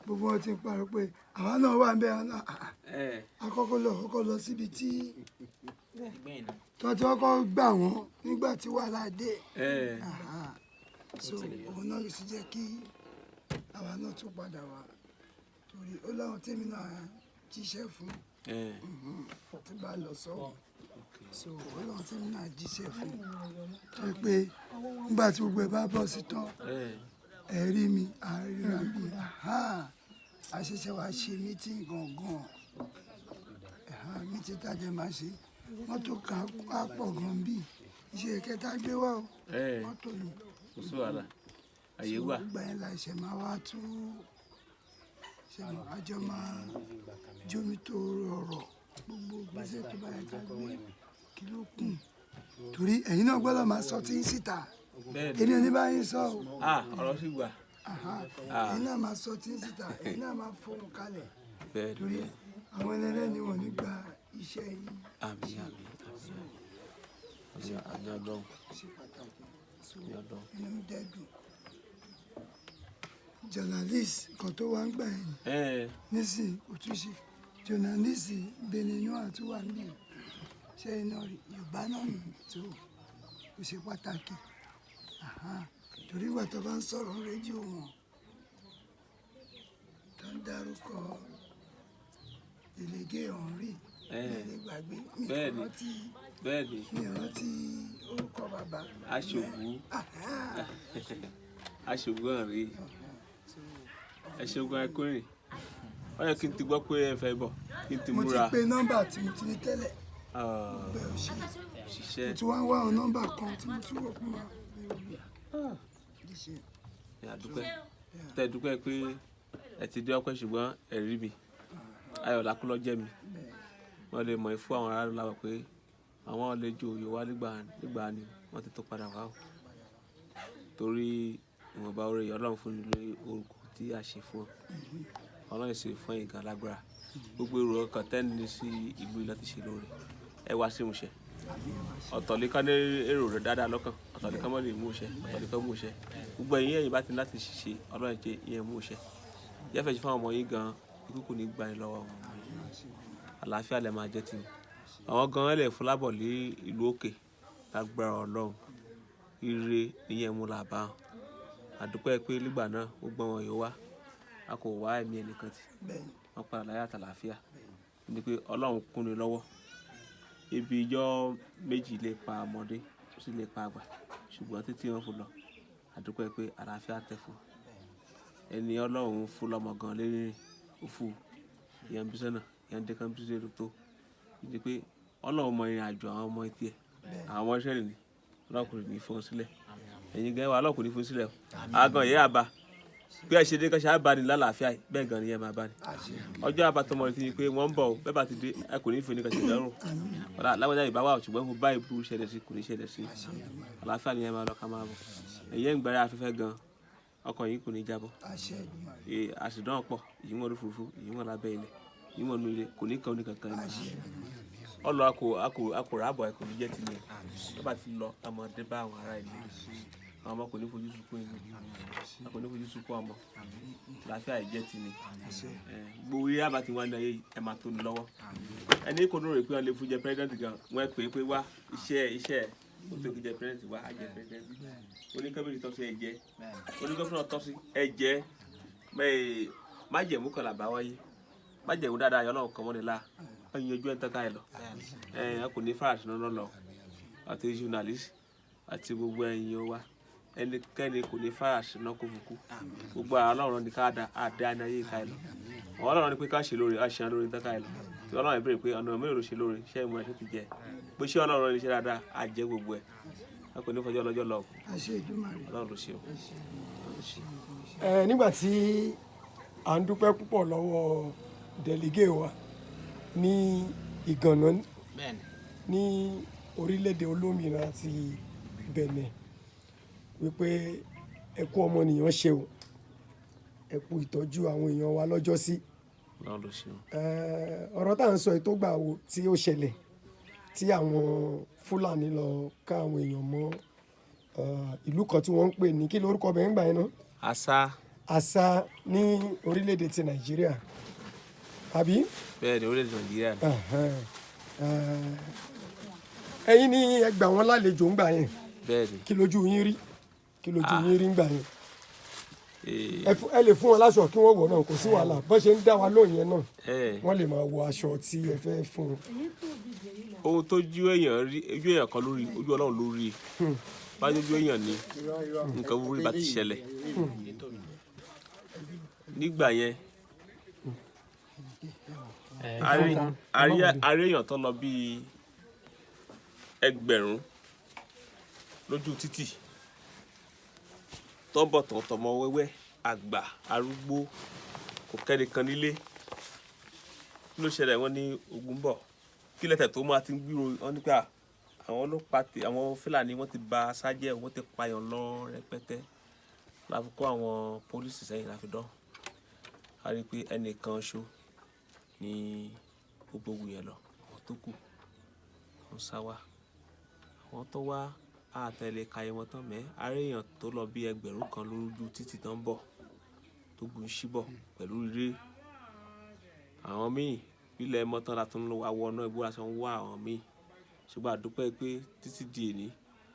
Gbogbo wọn ti ń pariwo pé àwa náà wà ń bẹ àwọn náà. Akọ́kọ́ lọ kọ́kọ́ lọ síbi tí tó ti kọ́kọ́ gbà wọ́n nígbà tí wàhálà dé. So òun náà sì jẹ́ kí àwa náà tún padà wá, torí ó láwọn tèmi náà jíṣẹ́ fún tí bá lọ sọ́hùn. So ó láwọn tèmi náà jíṣẹ́ fún tó yẹ pé nígbà tí gbogbo ẹ̀ bá bọ́ sí tán, ẹ rí mi, àríra bí a ṣẹ̀ṣẹ̀ wá ṣe meeting gangan, meeting tá a jẹ máa ṣe. Mọ́tò kan á pọ̀ gan bí iṣẹ́ kẹta gbé wá o, mọ́tò ni. Kò sí wàhálà, àyè wà. Gbà yẹn la ṣe máa wá tú ṣe mọ̀, àjọ máa jómi tó rọrọ̀ gbogbo gbèsè tó bá yẹ ká gbé, kí ló kù, torí ẹ̀yin náà gbọ́dọ̀ máa sọ tí ń síta. Èmi ò ní bá yín sọ o. Ah, ọ̀rọ̀ sì wà. Ẹ̀yin náà máa sọ tí ń síta, ẹ̀yin náà máa fohùn kalẹ̀, torí àwọn ẹlẹ́ni wọn ní gba iṣẹ́ yín. Àmín, àmín, àmín, àmín Ọlọ́run. Ṣe pàtàkì. So Àmín Ọlọ́run. inú mi dẹ̀ dùn. Journalist kan tó wá ń gbà yẹn ni nísìnyí kò tún ṣe journalist. Benin náà tún wà níbí, ṣé iná rí Yorùbá náà nù tó ó ṣe pàtàkì. Torí ìgbà tó bá ń sọ̀rọ̀ rédíò wọn tó ń dárúkọ délégué Henry, mi lè gbàgbé, mi kò rántí, mi rántí orúkọ bàbá. Aṣògùn. Aṣògùn Henry. Ẹ ṣeun gan, ẹ kúrìn. Ó yẹ kí n ti gbọ́ pé ẹ fẹ́ bọ̀, kí n ti Mo ti múra. pe nọ́mbà tí mo ti ní tẹ́lẹ̀ bẹ́ẹ̀ ò ṣe. Ṣiṣẹ́. Mo tún wá ń wá àwọn nọ́mbà kan tí mo tún rò fún wa mi ò rí. Ṣe. Ẹ àdúpẹ́ tẹ́ ẹ dúpẹ́ pé ẹ ti dé ọpẹ́, ṣùgbọ́n ẹ rí mi, ayọ̀ lákúlọ́ jẹ́ mi. Wọ́n lè mọ̀ fún àwọn aráàlú láwọ̀ pé àwọn àlejò yóò wá nígbà ni wọ́n ti tó padà wá o, torí ìwọ̀nba oore yìí Ọlọ́run fún mi lórí orúkọ tí a ṣe fún ọ. Ọlọ́run sì fún ẹ̀yin gan lágbára. Gbogbo èrò ọkàn tẹ́ni sí ìlú yìí láti ṣe lóore, ẹ wá sí ìmúṣẹ. Ọ̀tọ̀ lè kán ní èrò rẹ̀ dáadáa lọ́kàn, ọ̀tọ̀ lè kán mọ́ lè mú iṣẹ́, ọ̀tọ̀ lè kán mú iṣẹ́. Gbogbo ẹ̀yin bá ti ní láti ṣiṣẹ́, Ọlọ́run jẹ́ ìyẹn mú iṣẹ́. Yẹ́fẹ̀ ṣe fún àwọn ọmọ yín gan, ikú kò ní gbà yín lọ́wọ́ àwọn ọmọ yín. Àlàáfíà lẹ máa jẹ́ tì mí. Àwọn gan lè fún lábọ̀ lé ìlú òkè lágbára Ọlọ́run. Ire níyẹn mú là bá wọn. Àdúpẹ́ pé nígbà náà gbogbo wọn yóò wá. A kò wá ẹ̀mí ẹnìkan tì. Wọ́n padà láyọ̀ àtàlàáfíà. Ní pé Ọlọ́run kún ni lọ́wọ́. Ibi ijọ́ méjì lè pa ọmọdé, ó sì lè pa àgbà. Ṣùgbọ́n títí wọn fún lọ, àdúpẹ́ pé àlàáfíà tẹ́ fún. Ẹni Ọlọ́run fún lọ́mọ gan lérí ó fún ìyẹn bí sọ́nà, ìyẹn dé kan bí sọ́nà tó. Ní pé Ọlọ́run mọ ìrìnàjò àwọn ọmọ etí ẹ̀. Àwọn ọmọ Ísírẹ́lì ni Ọlọ́run kò ní fún wọn sílẹ̀. Ẹ̀yin gan wà, Ọlọ́run kò ní fún sílẹ̀ o. Àgàn yẹn àbá. Bí ẹ ṣe dé kan ṣe á bá ní lálàáfíà yìí, bẹ́ẹ̀ gan ni ẹ máa bá ní. Ọjọ́ àbátọmọ rẹ̀ ti ní pé wọ́n ń bọ̀ o, bẹ́ẹ̀ bá ti dé, ẹ kò ní fi oníkan ṣe ìdánwò. Ọ̀la lágbájá ìbá wà, ṣùgbọ́n kò bá ìburú ṣẹlẹ̀ sí, kò ní ṣẹlẹ̀ sí. Àlàáfíà ni ẹ máa lọ ká máa bọ̀. Ẹ̀yin ń gbára afẹ́fẹ́ gan, ọkọ̀ yín kò ní jábọ́. Àṣẹ Èdùmàrè. Àṣìdán pọ̀, ìyín wọn lófurufú, ìyín wọn lábẹ́ ilẹ̀, ìyín wọn nú ilé, kò ní kan oníkankan ní. Ọlọ akò rábọ̀ ẹ kò ní jẹ́ tilẹ̀. Tó bá ti lọ, a máa dé bá àwọn ará ilé. Àwọn ọmọ kò ní fojú sunkún inú. A kò ní fojú sunkún ọmọ. Àlàáfíà yìí jẹ́ tini. Gbogbo eré àbá tí wọ́n ní ayé yìí, ẹ máa tó ni lọ́wọ́. Ẹni kò ní rò pé wọ́n lè fún jẹ president gan, wọ́n pè é pé wá iṣẹ́ ó tó kí jẹ president wá, á jẹ president. Oníkẹ́bìrì tọ́ sí ẹ jẹ́. Onígọ́fúnà tọ́ sí ẹ jẹ́. Bẹ́ẹ̀ májẹ̀mú kan là bá wáyé. Májẹ̀mú dáadáa yọ Ọlọ́run kan mọ́ni lá. Wọ́n yanjú ẹ̀ ń tán ká ẹ lọ. Ẹ kò ní farasin náà lọ. Àti journalist àti gbogbo ẹ̀yin wa. Ẹnikẹ́ni kò ní farasin náà kó fukú. Gbogbo àwọn Ọlọ́run ní ká dá àdá ní ayé ká ẹ lọ. Àwọn Ọlọ́run ní pé ká ṣe lóore, á ṣe lóore tán ká ẹ lọ. Tí Ọlọ́run béèrè pé ọ̀nà mélòó ló ṣe lóore, ṣé ìmọ̀ ẹ̀ tó ti jẹ. Pé ṣé Ọlọ́run ní ṣe dáadáa, á jẹ́ gbogbo ẹ̀. A kò ní fọjọ́ lọ́jọ́ lọ. Àṣẹ Èdùmàrè. Ọlọ́run ló ṣe o. Ẹ nígbà tí à ń dúpẹ́ púpọ̀ lọ́wọ́ délégué wa ní Ìgànná ní orílẹ̀-èdè olómìnira ti Benin, wípé ẹ kú ọmọnìyàn ṣe o, ẹ kú ìtọ́jú àwọn èèyàn wa lọ́jọ́sí. Ọlọ́run ló ṣe o. Ọ̀rọ̀ tá à ń sọ yìí tó gbà wo tí ó ṣẹlẹ̀ tí àwọn Fúlàní lọ ká àwọn èèyàn mọ́ ìlú kan tí wọ́n ń pè ní, kí lórúkọ bẹ́ẹ̀ ń gbà yẹn náà? Asa. Àṣà ní orílẹ̀-èdè ti Nàìjíríà, àbí? Bẹ́ẹ̀ ni, orílẹ̀-èdè Nàìjíríà ni. Ẹ̀hẹ́n. Ẹ̀yin ní ẹ gbà wọ́n lálejò ńgbà yẹn. Bẹ́ẹ̀ ni. Kí lójú yín rí? Kí lójú yín rí ńgbà yẹn? Ẹ lè fún wọn láṣọ kí wọ́n wọ̀ náà, kò sí wàhálà. Bọ́n ṣe ń dá wa lóhùn yẹn náà, wọ́n lè máa wọ aṣọ tí ẹ fẹ́ fún wọn. Ohun tó jú èèyàn rí, ojú èèyàn kan lórí, ojú Ọlọ́run lórí. Bá jójú èèyàn ni nǹkan búburú bá ti ṣẹlẹ̀ nígbà yẹn, a rí èèyàn tó lọ bíi 1000 lójú títì tó ń bọ̀ tọ̀tọ̀mọ wẹ́wẹ́, àgbà, arúgbó, kò kẹ́nìkan nílé. Kí ló ṣẹlẹ̀? Wọ́n ní ogun bọ̀. Kí lẹ́tẹ̀ tó máa ti ń gbúrò wọ́n nípa àwọn ọlọ́pàá, àwọn Fúlàní, wọ́n ti ba sájẹ́, wọ́n ti payàn lọ rẹpẹtẹ. La fi kó àwọn pólísì sẹ́yìn, la fi dán. A rí i pé ẹnìkan ṣo ní gbogbo ogun yẹn lọ, àwọn tó kù wọ́n sá wá. Àwọn tó wá, a tẹ̀lé ka iye wọn tán mẹ́. A rí èèyàn tó lọ bí 1000 lójú títì tán bọ̀, tó gun síbọ̀ pẹ̀lú rere. Àwọn míì ilẹ̀ mọ́tàn la tún lọ wá wọnú igbó, la tún wá àwọn míì. Ṣùgbọ́n a dúpẹ́ pé títí di èní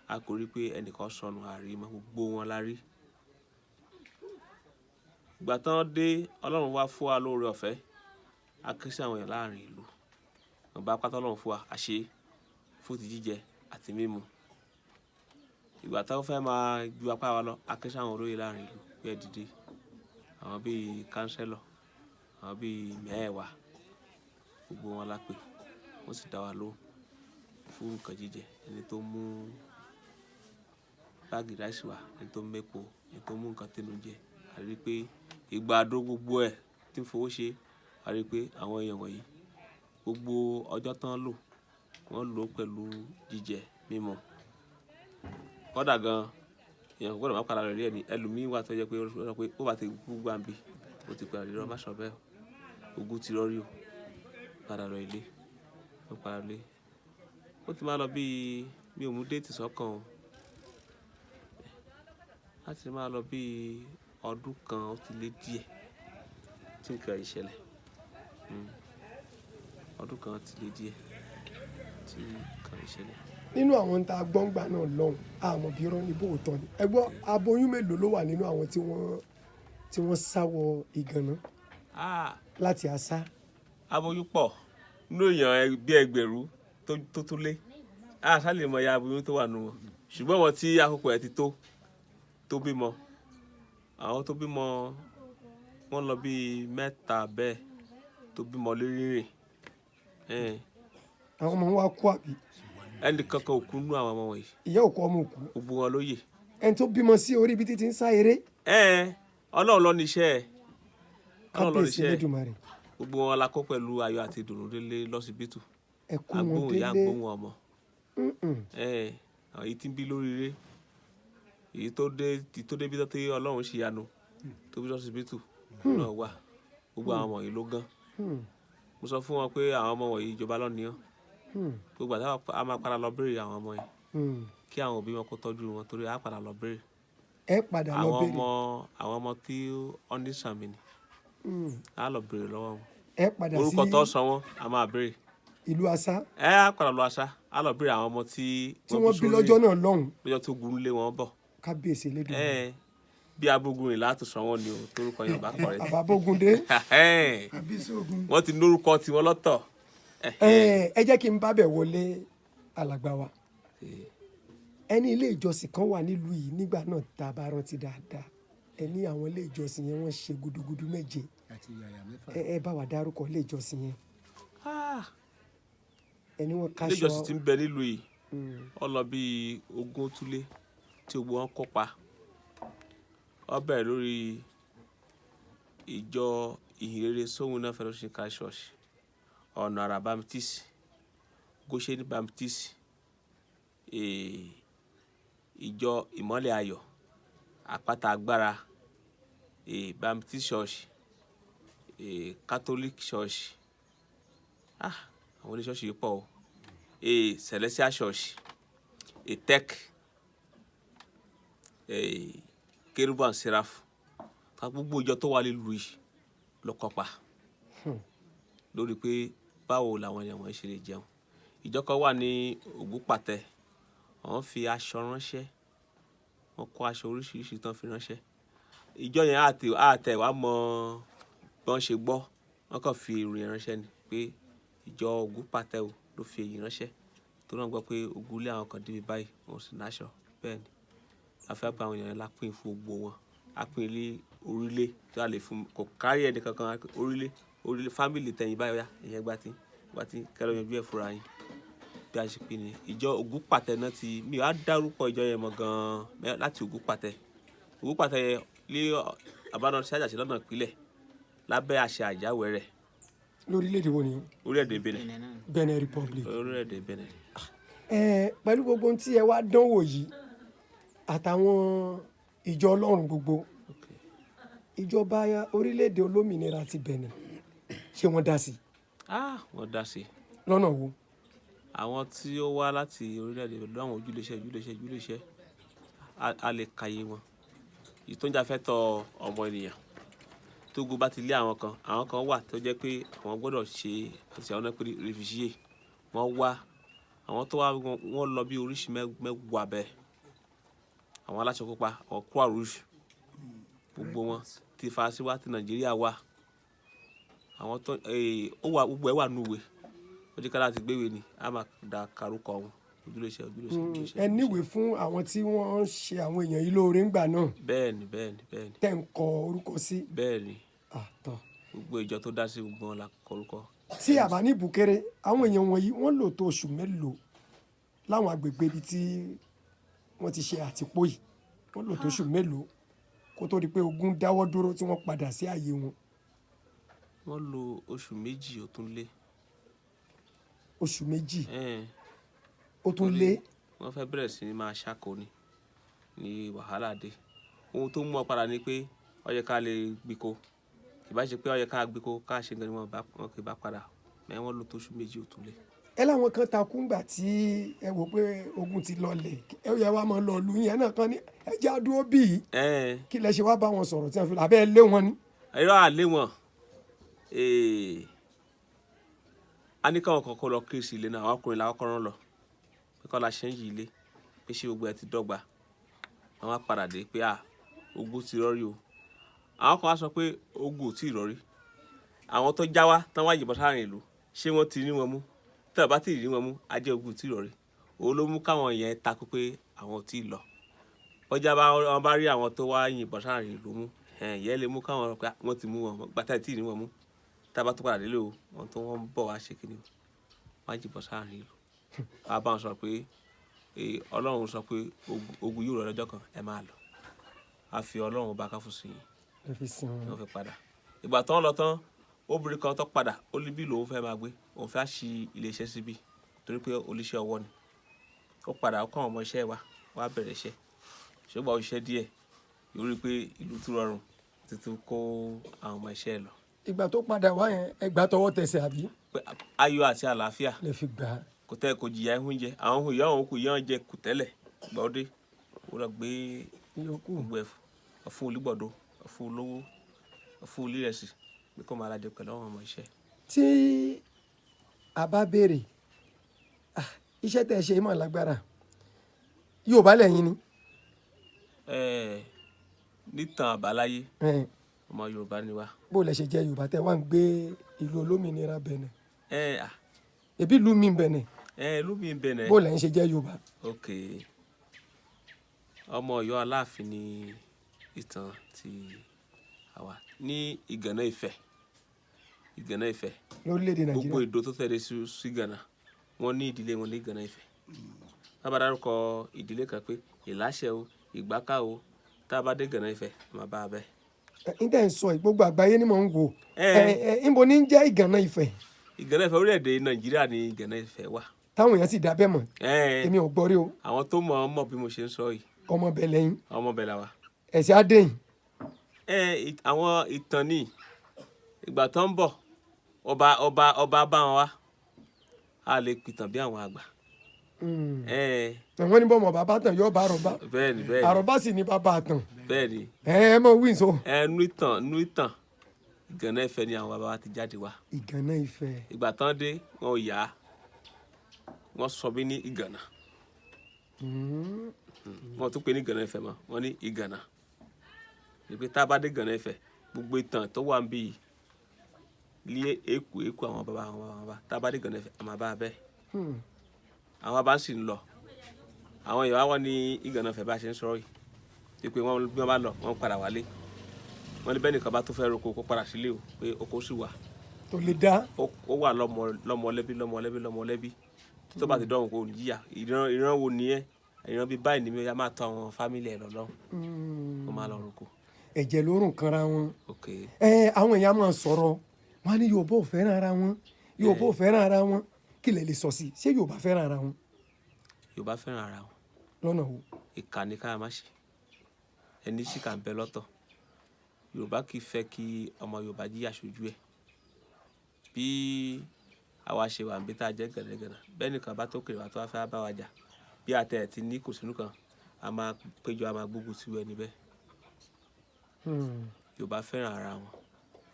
a kò rí pé ẹnìkan sọnù, a rí mọ́, gbogbo wọn la rí. Ìgbà tán dé, Ọlọ́run wá fún wa lóore ọ̀fẹ́. A ké sí àwọn èèyàn láàrin ìlú. Wọ́n bá pátá Ọlọ́run fún wa, a ṣe fún ti jíjẹ àti mímu. Ìgbà tí wọ́n fẹ́ máa ju apá wa lọ, a ké sí àwọn olóyè láàrin ìlú pé ẹ dìde. Àwọn bíi kánsẹ́lọ̀, àwọn bíi mẹ́ẹ̀wá, gbogbo wọn la pè. Wọ́n sì dá wa lóhùn fún nǹkan jíjẹ. Ẹni tó mú báàgì ráìsì wá, ẹni tó mú epo, ẹni tó mú nǹkan tẹnu jẹ. A rí pé ìgbàdo gbogbo ẹ̀ tí ń fowó ṣe. A rí pé àwọn èèyàn wọ̀nyí, gbogbo ọjọ́ tán lò, wọ́n lò ó pẹ̀lú jíjẹ mímu. Kódà gan, èèyàn kò gbọdọ̀ má padà lọ rí ẹni. Ẹlòmíì wà tó jẹ́ pé ó sọ pé ó bá ti kú gbàǹbì, ó ti padà lọ, má sọ bẹ́ẹ̀. Ogun ti rọ́rí o. Padà lọ ilé. Ó padà lọ ilé. Ó ti máa lọ bí mi ò mú déètì sọ́kàn o. Láti máa lọ bí ọdún kan ó ti lé díẹ̀ tí nǹkan yìí ṣẹlẹ̀. Ọdún kan ó ti lé díẹ̀ tí nǹkan yìí ṣẹlẹ̀. Nínú àwọn tá a gbọ́ngbà náà lọ́hùn, àmọ́ bí irọ́ ní bóòtọ́ ni. Ẹ gbọ́, aboyún mélòó ló wà nínú àwọn tí wọ́n sá wọ Ìgànná láti Àṣá? Aboyún pọ̀ nínú èèyàn bí 1000 tó tó lé. A ṣá lè mọ iye aboyún tó wà nínú wọn. Ṣùgbọ́n wọn tí àkókò ẹ̀ ti tó, tó bímọ. Àwọn tó bímọ wọ́n lọ bí mẹ́ta bẹ́ẹ̀ tó bímọ lérí rìn. Àwọn ọmọ wa kú àbí? Ẹnì kankan ò kú nínú àwọn ọmọ wọ̀nyí. Ìyá òkú, ọmọ òkú. Gbogbo wọn ló yè. Ẹni tó bímọ sí orí ibi títí ń sá eré. Ọlọ́run ló ní iṣẹ́ ẹ̀. Ọlọ́run ló ní Kábíyèsí iṣẹ́ ẹ̀. Elédùmarè. Gbogbo wọn la kó pẹ̀lú ayọ̀ àti ìdùnnú délé lọ́sibítù. Ẹ kó wọn Agbóhùn ìyá, délé. agbóhùn ọmọ. Àwọn èyí tí ń bí lórí eré. Èyí tó dé, èyí tó dé bí tó Ọlọ́run ṣe yanu tó bí lọ́sibítù náà wà. Gbogbo àwọn ọmọ yìí ló gán. Mo sọ fún wọn pé àwọn ọmọ wọ̀nyí, ìjọba ló ní wọn. Gbogbo àti a máa padà lọ béèrè àwọn ọmọ yẹn. Kí àwọn òbí wọn kó tọ́jú wọn torí a padà lọ béèrè. Ẹ padà lọ Àwọn béèrè. ọmọ, àwọn ọmọ tí ó ní sàmì ni. A lọ béèrè lọ́wọ́ wọn. Ẹ padà sí Orúkọ tó sọ wọ́n, a máa béèrè. ìlú Àṣá. Ẹ á padà lọ Àṣá, a lọ béèrè àwọn ọmọ tí Tí wọ́n bí sórí lọ́jọ́ náà lọ́hùn. lọ́jọ́ tó gun lé wọn bọ̀. Kábíyèsí Elédùmarè. Bí abogun rìn láti sọ wọ́n ni o, torúkọ yẹn bá kọ̀ rẹ̀. Àbábógúndé. Àbí sógun. Wọ́n ti lórúkọ tiwọn lọ́tọ̀. Ẹ jẹ́ kí n bá bẹ̀ wọlé, alàgbà wa. Ẹni ilé ìjọsìn kan wà nílùú yìí nígbà náà tá a bá rántí dáadáa. Ẹ ní àwọn ilé ìjọsìn yẹn, wọ́n ṣe gudugudu méje. Àti yàyà mẹ́fà. Ẹ bá wa dárúkọ ilé ìjọsìn yẹn. Ẹni wọ́n Ilé kaṣọ. ìjọsìn tí ń bẹ nílùú yìí, ó lọ bí 20 túlé tí gbogbo wọn kópa. Ó bẹ̀rẹ̀ lórí ìjọ Ìhìnrere Sówúnná Fellowship Christ Church, Ọ̀nà Àrà Baptist, Goshen Baptist, ìjọ Ìmọ́lẹ̀ Ayọ̀, Àpáta Agbára, Baptist Church, Catholic Church. Àwọn oníṣọ́ọ̀ṣì yìí pọ̀ o. Celestial Church, Tech, Kerubu and Seraph. Ká gbogbo ìjọ tó wà nílùú yìí ló kópa lórí pé báwo làwọn èèyàn wọ̀nyí ṣe lè jẹun. Ìjọ kan wà ní Ògúnpàtẹ, wọ́n fi aṣọ ránṣẹ́, wọ́n kó aṣọ oríṣiríṣi tán fi ránṣẹ́. Ìjọ yẹn àtẹ wàá mọ bí wọ́n ṣe gbọ́, wọ́n kàn fi ìròyìn ránṣẹ́ ni pé ìjọ Ògúnpàtẹ o ló fi èyí ránṣẹ́, tó náà gbọ́ pé ogun lé àwọn kan débi báyìí, wọ́n sì náṣọ. Bẹ́ẹ̀ ni a fẹ́ pa àwọn èèyàn la pín fún gbogbo wọn, a pín ilé orílẹ̀ tí a lè fún kò kárí ẹni kankan, orílẹ̀ orílẹ̀ fámìlì tẹ̀yìn báyìí, ọ̀yá ìyẹn gba tí gba tí kẹlẹ́ yanjú ẹ̀ fúnra yín. Bí a ṣe pín ni ìjọ Ògúnpàtẹ náà ti mi ò á dárúkọ ìjọ yẹn mọ́ gan-an láti Ògúnpàtẹ. Ògúnpàtẹ yẹn lé àbáná sí àjàṣe lọ́nà ìpínlẹ̀ lábẹ́ àṣẹ Àjàwẹ̀rẹ̀. Lórílẹ̀‐èdè wo ni? Orílẹ̀-èdè Benin. Benin Republic. Orílẹ̀-èdè Benin. Ẹ pẹ̀lú gbogbo ohun tí ẹ wá dánwò yìí àtàwọn ìjọ Ọlọ́run gbogbo, ìjọba orílẹ̀-èdè olómìnira ti Benin, ṣé wọ́n dá sí? Wọ́n dá sí. Lọ́nà wo? Àwọn tí ó wá láti orílẹ̀-èdè lọ́wọ́ ojúléṣẹ́ ojúléṣẹ́ ojúléṣẹ́ a lè kàyé wọn. Ìtọ́jà fẹ́ tọ ọmọ ènìyàn tógun bá ti lé àwọn kan, àwọn kan wà tó jẹ́ pé àwọn gbọ́dọ̀ ṣe àti àwọn náà pé réfugié wọ́n wá, àwọn tó wá wọ́n lọ bí oríṣi mẹ́wàá bẹ́ẹ̀. Àwọn aláṣọ pupa, àwọn Croix Rouge, gbogbo wọn ti Faransé wá, ti Nàìjíríà wá, àwọn tó ó wà gbogbo ẹ̀ wà núwe. Ó jẹ́ ká láti gbéwèé ni a máa da karúkọ wọn ojúléṣẹ́ ojúléṣẹ́ ojúléṣẹ́. Ẹ níwèé fún àwọn tí wọ́n ń ṣe àwọn èèyàn yìí lóore ńgbà náà. Bẹ́ẹ̀ni bẹ́ẹ̀ni bẹ́ẹ̀ni. Tẹ́ ń kọ orúkọ sí. Bẹ́ẹ̀ni. Àtọ̀. Gbogbo ìjọ tó dá sí gbogbo wọn la kọ orúkọ. Tí àbá ní Bùkéré, àwọn èèyàn wọ̀nyí wọ́n lò tó oṣù mélòó láwọn agbègbè ibi tí wọ́n ti ṣe àtìpó yìí, wọ́n lò tó oṣù mélòó kó tó di pé ogun dáwọ́ dúró tí wọ́n padà sí ààyè wọn? Wọ́n lò oṣù 2 ó tún lé. Oṣù 2 ó tún lé. Wọ́n fẹ́ bẹ̀rẹ̀ sí ní máa ṣáko ní wàhálà dé. Ohun tó mú ọ padà ni pé ó yẹ ká lè gbìkó. Ìbá ṣe pé ó yẹ ká gbìkó ká ṣe nǹkan ni wọ́n kì í bá padà. Mẹ́ wọ́n lò tó oṣù 2 ó tún lé. Ẹ láwọn kan takú ńgbà tí ẹ wò pé ogun ti lọlẹ̀, ẹ yẹ wá máa lọ lu yẹn náà kan ní ẹ já dúró bí yìí. Kí lẹ ṣe wá bá wọn sọ̀rọ̀ tí wọ́n fi lọ abẹ́ lé wọn ni? Irọ́ àlé wọn. A ní káwọn kọ̀ọ̀kan lọ kérésì ilé náà, àwọn ọkùnrin làwọn kọ́ rán lọ. Pé kọ́ la ṣe ń yí ilé, pé ṣé gbogbo ẹ ti dọ́gba. Wọ́n á padà dé pé ogun ti rọ́rí o. Àwọn kan á sọ pé ogun ò tí ì rọ́rí. Àwọn tó já wá tán wá yìnbọn sáàrin ìlú, ṣé wọ́n ti rí wọn mú? Tí wọ́n bá ti rí wọn mú, á jẹ́ ogun ò tí ì rọ́rí. Òun ló mú káwọn yẹn takú pé àwọn ò tí ì lọ. Bọ́jà bá wọn bá rí àwọn tó wá yìnbọn sáàrin ìlú mú, ìyẹn lè mú káwọn pé wọ́n ti mú wọn, gbàtà tí ì rí wọn mú. Tá a bá tó padà délé o, wọn tó wọ́n bọ̀ wá ṣe kíni o, wọ́n á yìnbọn sáàrin ìlú. A bá wọn sọ pé Ọlọ́run sọ pé ogun yóò rọ̀ lọ́jọ́ kan, ẹ máa lọ. A fi Ọlọ́run bá káfù sí yín. Ẹ fi sin wọn. Wọ́n fi padà. Ìgbà tán lọ tán, obìnrin kan tó padà, ó ní bí lòun fẹ́ máa gbé, òun fẹ́ ṣí ilé iṣẹ́ síbí torí pé oníṣẹ́ ọwọ́ ni. Ó padà, ó kọ́ àwọn ọmọ iṣẹ́ wa, wá bẹ̀rẹ̀ iṣẹ́. Ṣùgbọ́n ó ṣiṣẹ́ díẹ̀, yóò rí pé ìlú tún rọrùn títí kó àwọn ọmọ iṣẹ́ lọ. Ìgbà tó padà wá yẹn, ẹ gbà tọwọ́ tẹsẹ̀ àbí? Pé ayọ̀ àti àlàáfíà. Lè fi gbà á. Kò tẹ́ kò jìyà ẹ̀ oúnjẹ, àwọn ohun ìyá òun kò yá oúnjẹ kù tẹ́lẹ̀. Ìgbà ó dé, ó lọ gbé Ìyókù. gbogbo ẹ̀ fún olúgbọ̀dọ̀, fún olówó, fún olírẹ̀sì pé kó máa lajẹ pẹ̀lú àwọn ọmọ iṣẹ́. Tí a bá béèrè, iṣẹ́ tẹ́ ẹ ṣe mọ̀ lágbára, Yorùbá lẹ́yìn ni. Nítàn àbáláyé, ọmọ Yorùbá ni wá. Bó lẹ ṣe jẹ́ Yorùbá tẹ́ wá ń gbé ìlú olómìnira Benin? Ẹbí ìlú mi Benin. Ìlú mi Benin. Bó lẹ ń ṣe jẹ́ Yorùbá? Ok. Ọmọ Ọ̀yọ́ Aláàfin ni ìtàn ti àwa ní Ìgànná Ifẹ̀. Ìgànná Ifẹ̀. Lórílẹ̀-èdè Nàìjíríà. Gbogbo ìdó tó tẹ̀lé sí Ìgànná, wọ́n ní ìdílé wọn ní Ìgànná Ifẹ̀. Tá bá dárúkọ ìdílé kan pé Ìláṣẹ o, Ìgbáká o, tá bá dé Ìgànná Ifẹ̀, máa bá a bẹ́ẹ̀. N tẹ́ ń sọ yìí, gbogbo àgbáyé ni mò ń wò. Ńbo ní ń jẹ́ Ìgànná Ifẹ̀? Ìgànná Ifẹ̀ orílẹ̀-èdè Nàìjíríà ni Ìgànná Ifẹ̀ wà. Táwọn èèyàn sì dá bẹ́ẹ̀ mọ̀. Èmi ò gbọ́ rí o. Àwọn tó mọ̀ ọ́n mọ̀ bí mo ṣe ń sọ yìí. Ọmọ bẹ̀ lẹ́yìn. Ọmọ bẹ̀ la wa. Ẹ̀sìn Adéyìn. Àwọn ìtàn ni ìgbà tó ń bọ̀, ọba bá wọn wá. A lè pìtàn bí àwọn àgbà. Wọ́n ní bọ́mọ̀ bàbá tàn yóò bá àròbá. Bẹ́ẹ̀ni, bẹ́ẹ̀ni. Àròbá sì ní bàbá tàn. Bẹ́ẹ̀ni. Ẹ mọ wí nso. Ẹ nú ìtàn, nú ìtàn, Ìgànná Ifẹ̀ ni àwọn bàbá wa ti jáde wá. Ìgànná Ifẹ̀. Ìgbà tán dé, wọn ò yá, wọ́n sọ bí ní Ìgànná. Wọ́n tún pè ní Ìgànná Ifẹ̀ mọ́, wọ́n ní Ìgànná. Ìpè tá a bá dé Ìgànná Ifẹ̀, gbogbo ìtàn tó wà níbí yìí lé èkó èkó àwọn bàbá, àwọn bàbá, àwọn bàbá. Tá a bá dé Ìgànná Ifẹ̀, a máa bá a bẹ́ẹ̀. Àwọn bàbá sì ń lọ. Àwọn ìyá wa ní Ìgànná Ifẹ̀ bá a ṣe ń sọ̀rọ̀ yìí. Ìpè wọn bí wọ́n bá lọ, wọ́n padà wálé. Wọ́n ní bẹ́ẹ̀ nìkan bá tó fẹ́ roko kó padà sílé o, pé oko sì wà. Tó lè dá. Ó wà lọ́mọlẹ́bí, lọ́mọlẹ́bí, lọ́mọlẹ́bí. Tó bá ti dọ̀hùn kò ní jìyà. Ìran wo ni ẹ́? Ìran bíi báyìí ni mi ó yá máa tọ́ àwọn fámílì ẹ̀ lọ lọ́hùn. Ó máa lọ roko. Ẹ̀jẹ̀ ló rùn kanra wọn. Àwọn èèyàn máa sọ̀rọ̀. Wọ́n á ní Yorùbá ò fẹ́ràn ara wọn. Yorùbá ò fẹ́ràn ara wọn. Kí lẹ lè sọ sí i? Ṣé Yorùbá fẹ́ràn ara wọn? Yorùbá fẹ́ràn ara wọn. Lọ́nà wo? Ìkà ni ká má ṣe. Ẹni sì kà ń bẹ lọ́tọ̀. Yorùbá kì í fẹ́ kí ọmọ Yorùbá jíyà sójú ẹ̀. Bí àwa ṣe wà níbi tá a jẹ́ gẹ̀nẹ́gẹ̀nẹ́, bẹ́ẹ̀ nìkan bá tó kéré wá tó wá fẹ́ bá wa jà. Bí a tẹ̀ ti ní kò sínú kan, a máa péjọ, a máa gbógun ti ẹni bẹ́ẹ̀. Yorùbá fẹ́ràn ara wọn.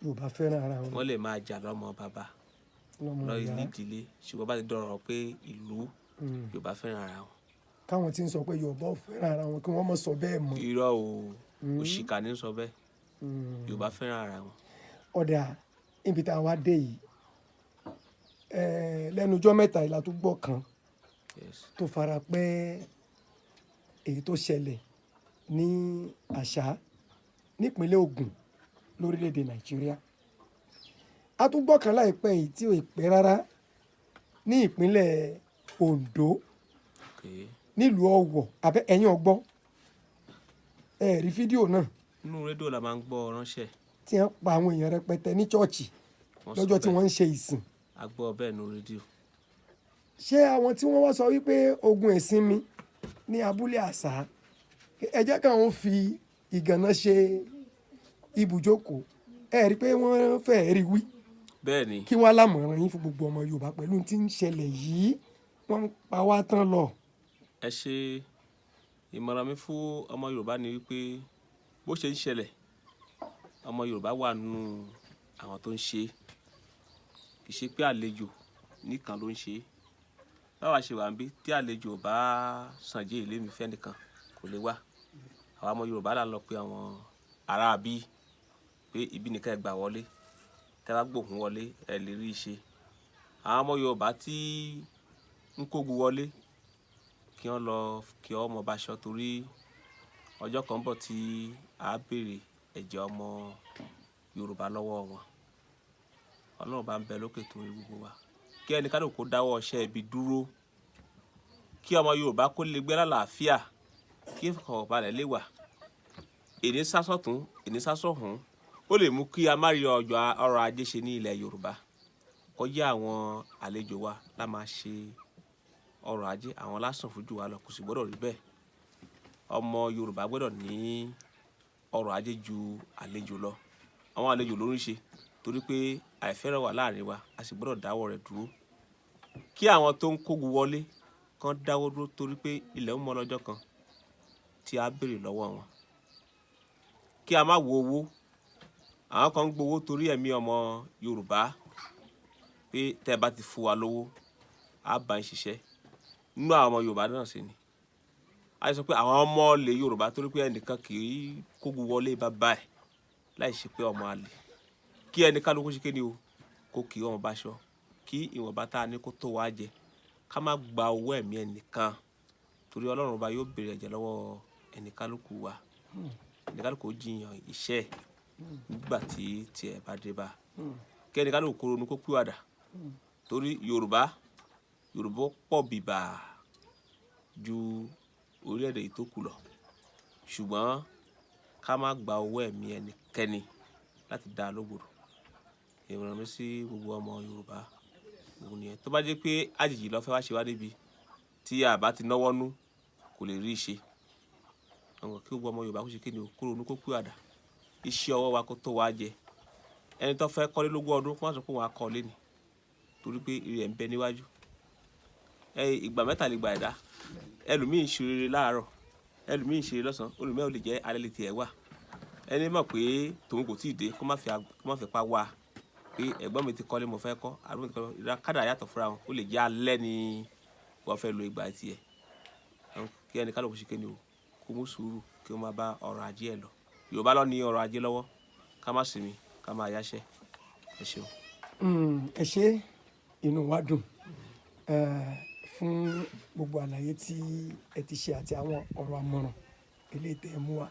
Yorùbá fẹ́ràn ara wọn. Wọ́n lè máa jà lọ́mọ bàbá, lọ́mọ lọ ìyá. nídìílé, ṣùgbọ́n bá ti dọ̀rọ̀ pé ìlú, Yorùbá fẹ́ràn ara wọn. Káwọn tí ń sọ pé Yorùbá ò fẹ́ràn ara wọn kí wọ́n má sọ bẹ́ẹ̀ mọ́. Irọ́ o, òṣìkà ní sọ bẹ́ẹ̀. Yorùbá fẹ́ràn ara wọn. Ọ̀dà ibi tá a wá dé yìí, lẹ́nu ọjọ́ mẹ́ta ìlà tó gbọ́ kan tó fara pẹ́ èyí tó ṣẹlẹ̀ ní Àṣá nípínlẹ̀ Ògùn lórílẹ̀‐èdè Nàìjíríà. A tún gbọ́ kan láìpẹ́ yìí tí ò pẹ́ rárá ní ìpínlẹ̀ Oǹdó nílùú Ọ̀wọ̀. Àbẹ́ ẹ̀yin ọ̀gbọ́ ẹ rí fídíò náà. Nínú rédíò la máa ń gbọ́ ránṣẹ́. Tí wọ́n pa àwọn èèyàn rẹpẹtẹ ní ṣọ́ọ̀ṣì Wọ́n sọ lọ́jọ́ tí bẹ́ẹ̀. wọ́n ń ṣe ìsìn. A gbọ́ bẹ́ẹ̀ nínú rédíò. Ṣé àwọn tí wọ́n wá sọ wípé ogun ẹ̀sìn mi ní abúlé Àṣá, ẹ jẹ́ káwọn fi Ìgànná ṣe ibùjókòó, ẹ rí i pé wọ́n fẹ́ẹ́ rí wí. Bẹ́ẹ̀ ni. Kí wọ́n lámọ̀ràn yín fún gbogbo ọmọ Yorùbá pẹ̀lú tí ń ṣẹlẹ̀ yìí, wọ́n ń pa wá tán lọ. Ẹ ṣe, ìmọ̀ràn mi fún ọmọ Yorùbá ni wípé bó ṣe ń ṣẹlẹ̀, ọmọ Yorùbá wà nínú àwọn tó ń ṣe é. Kì í ṣe pé àlejò nìkan ló ń ṣe é. Báwa ṣe wà níbí, tí àlejò bá sànjẹ́ ìlé mi fẹ́ nìkan kò lè wá. Àwa ọmọ Yorùbá là ń lọ pé àwọn ará bí pé ibi nìkan ẹ gbà wọlé. Tẹ́ bá gbóhùn wọlé, ẹ lè rí i ṣe. Àwọn ọmọ Yorùbá tí ń kógun wọlé, kí wọ́n lọ kí ọmọ bá aṣọ, torí ọjọ́ kan bọ̀ tí a béèrè ẹ̀jẹ̀ ọmọ Yorùbá lọ́wọ́ wọn. Ọlọ́run bá ń bẹ lókè torí gbogbo wa. Kí ẹnikẹ́ni kó dáwọ́ iṣẹ́ ibi dúró. Kí ọmọ Yorùbá kó lè gbé lálàáfíà, kí ìfọ̀kànbalẹ̀ lè wà. Èní sásọ̀tún, èní sásọ̀hún, ó lè mú kí a má rí ọjọ́ ọrọ̀ ajé ṣe ní ilẹ̀ Yorùbá. Kọjá àwọn àlejò wa la máa ṣe ọrọ̀ ajé, àwọn lásán fojú wa lọ, kò sì gbọdọ̀ rí bẹ́ẹ̀. Ọmọ Yorùbá gbọdọ̀ ní ọrọ̀ ajé ju àlejò lọ. Àwọn àlejò ló ń ṣe torí pé àìfẹ́ràn wà láàrin wa, a sì gbọdọ̀ dáwọ́ rẹ̀ dúró. Kí àwọn tó ń kógun wọlé kan dáwọ́ dúró, torí pé ilẹ̀ ń mọ́ lọ́jọ́ kan tí a béèrè lọ́wọ́ wọn. Kí a má wo owó. Àwọn kan ń gbowó torí ẹ̀mí ọmọ Yorùbá pé tẹ́ ẹ bá ti fún wa lówó, a bá ń ṣiṣẹ́. Nínú àwọn ọmọ Yorùbá náà sì ni. A sọ pé àwọn ọmọ ilẹ̀ Yorùbá, torí pé ẹnìkan kì í kógun wọlé bàbá ẹ̀ láì ṣe pé ọmọ àlè. Kí ẹni kálukú ṣe kéde o, kó kí ọmọ bá aṣọ, kí ìwọ̀nba tá a ní kó tó wá jẹ, ká má gba owó ẹ̀mí ẹnìkan, torí Ọlọ́run ọba yóò béèrè ẹ̀jẹ̀ lọ́wọ́ ẹni kálukú wa. Ẹni kálukú ó jiyàn iṣẹ́ nígbà tí tiẹ̀ bá dé bá. Kí ẹni kálukú kó ronú kó pìwàdà, torí Yorùbá pọ̀ bìbà ju orílẹ̀-èdè yìí tó kù lọ. Ṣùgbọ́n ká má gba owó ẹ̀mí ẹnikẹ́ni láti dá lógbòdò. Ìmọ̀ràn mi sí gbogbo ọmọ Yorùbá òun nìyẹn. Tó bá jẹ́ pé àjèjì ló fẹ́ wá ṣe wá níbi tí a bá ti náwó nú, kò lè rí i ṣe. Àwọn kí gbogbo ọmọ Yorùbá kó ṣe kíni o, kó ronú kó pìwàdà. Iṣẹ́ ọwọ́ wa kó tó wá jẹ. Ẹni tó fẹ́ kọ́lé lógún ọdún kó má sọ pé òun á kọ́lé ni, torí pé ire ń bẹ níwájú. Ìgbà mẹ́ta lè gbà ẹ̀dá. Ẹlòmíì ń ṣe rere láàárọ̀, ẹlòmíì ń ṣe rere lọ́sàn-án, ẹlòmíì ò lè jẹ́ alẹ́ lè tiẹ̀ wà. Ẹni mọ̀ pé tòun kò tíì dé, kó má fi pa wá pé ẹ̀gbọ́n mi ti kọ́lé mo fẹ́ kọ́, àbúrò mi ti kọ́lé, ìdá kádà yàtọ̀ fúnra wọn, ó lè jẹ́ alẹ́ ni wọ́n fẹ́ lo ìgbà tiẹ̀. Kí ẹni kálukú ṣe kéde o, kó mú sùúrù kí ó máa bá ọrọ̀ ajé ẹ̀ lọ. Yorùbá ló ní ọrọ̀ ajé lọ́wọ́, ká má sinmi, ká máa yáṣẹ́. Ẹ ṣeun. Ẹ ṣé, inú wa dùn fún gbogbo àlàyé tí ẹ ti ṣe àti àwọn ọ̀rọ̀ àmọ̀ràn eléyìí tẹ́ ẹ mú wá.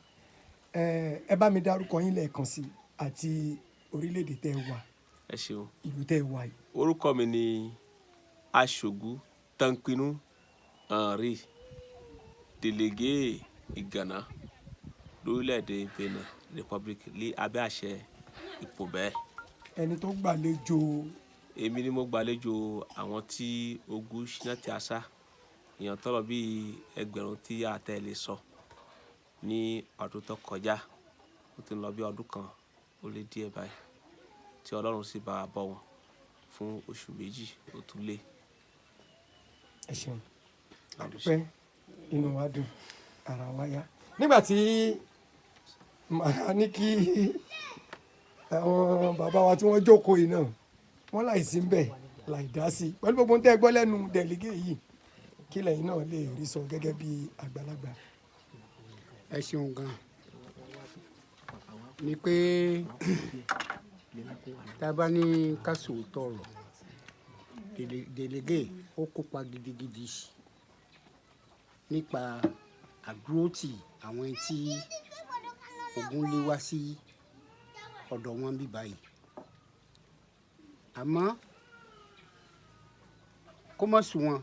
Ẹ bá mi dárúkọ yín lẹ́ẹ̀kan sí àti orílẹ̀-èdè tẹ́ ẹ wà. Ẹ ṣeun. Ìlú tẹ́ ẹ wà yìí. Orúkọ mi ni Aṣògùn Tanpinu Henry, délégué Ìgànná lórílẹ̀-èdè Benin Republic ní abẹ́ àṣẹ Ìpòbẹ́. Ẹni tó gbàlejò. Èmi ni mo gbàlejò àwọn tí ogun ṣínà tí a sá, èèyàn tọrọ bíi ẹgbẹ̀rún tí a tẹ̀ lè sọ ní ọdún tó kọjá. Ó ti ń lọ bí ọdún kan ó lé díẹ̀ báyìí tí Ọlọ́run sì bá wa bọ́ wọn fún oṣù méjì ó tún lé. Ẹ ṣeun, àdúpẹ́, inú wa dùn, ara wa yá. Nígbà tí màá ní kí àwọn bàbá wa tí wọ́n jókòó yìí náà, wọ́n láìsí ń bẹ̀ láì dá sí pẹ̀lú gbogbo tẹ́ ẹ gbọ́ lẹ́nu dẹ̀lígé yìí, kí lẹ́yìn náà lè rí sọ gẹ́gẹ́ bí àgbàlagbà. Ẹ ṣeun gan ni pé tá a bá ní ká sòótọ́ ọ̀rọ̀, délégué ó kópa gidigidi nípa àdúrótì àwọn tí ogun lé wá sí ọ̀dọ̀ wọn bí báyìí. Àmọ́ kó má sùn wọn,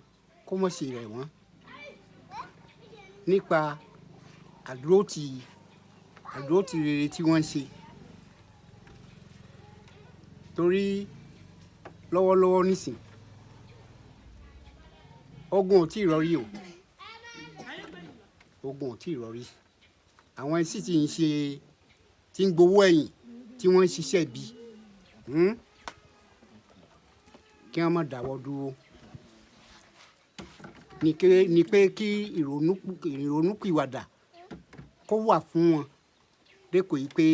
kó má sì rẹ̀ wọ́n nípa àdúrótì rere tí wọ́n ń ṣe. Torí lọ́wọ́lọ́wọ́ nísìn, ogun ò tí ì rọrí o, ogun ò tí ì rọrí. Àwọn sì ti ń ṣe, tí ń gbowó ẹ̀yìn, tí wọ́n ń ṣiṣẹ́ bí, kí wọ́n má dáwọ́ dúró. Ni pé kí ìrònúpìwàdà kó wà fún wọn dépò yìí pé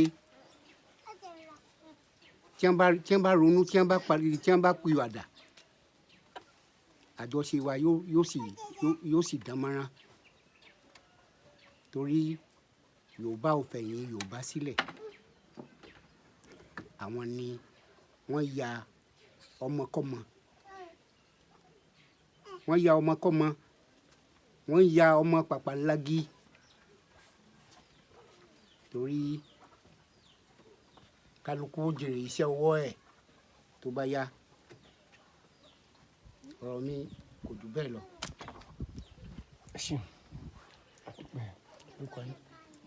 tí wọ́n bá ronú, tí wọ́n bá parí, tí wọ́n bá pìwàdà, àjọṣe wa yóò sì dán mọ́rán. Torí Yorùbá ò fẹ̀yìn Yorùbá sílẹ̀. Àwọn ni wọ́n ya ọmọkọ́mọ, wọ́n ya ọmọkọ́mọ, wọ́n ya ọmọ pàpàlágí. Torí kálukú ó jèrè iṣẹ́ ọwọ́ ẹ̀ tó bá yá. Ọ̀rọ̀ mi kò jù bẹ́ẹ̀ lọ. Ẹ ṣeun.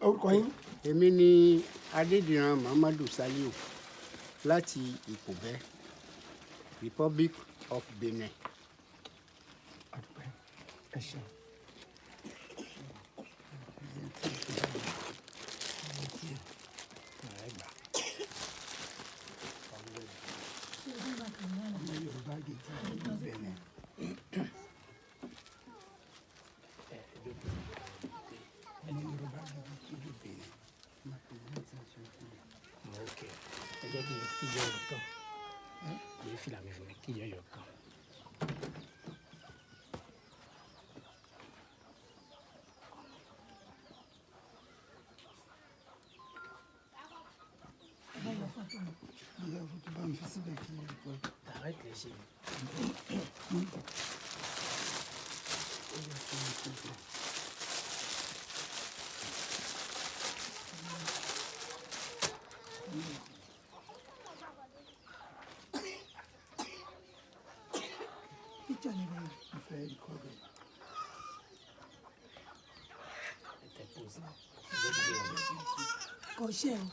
Orúkọ yín? Èmi ni Adédìran Muhammadu Saliu láti Ìpòbẹ́, Republic of Benin. Ẹ ṣeun. Yorùbá gidi ní Benin. Ọmọ Yorùbá gidi ní Benin. Ok, ẹ jẹ́ kí n yọ ọ̀rọ̀ kan. Yé fìlà mi fún mi kí yọ ọ̀rọ̀ kan. Ìyá fún tó bá ń fi síbẹ̀ kí n kọ́. Arrête les yeux. Picture ni báyìí, mo fẹ́ record ẹ̀. Tête posée. Kò ṣe o.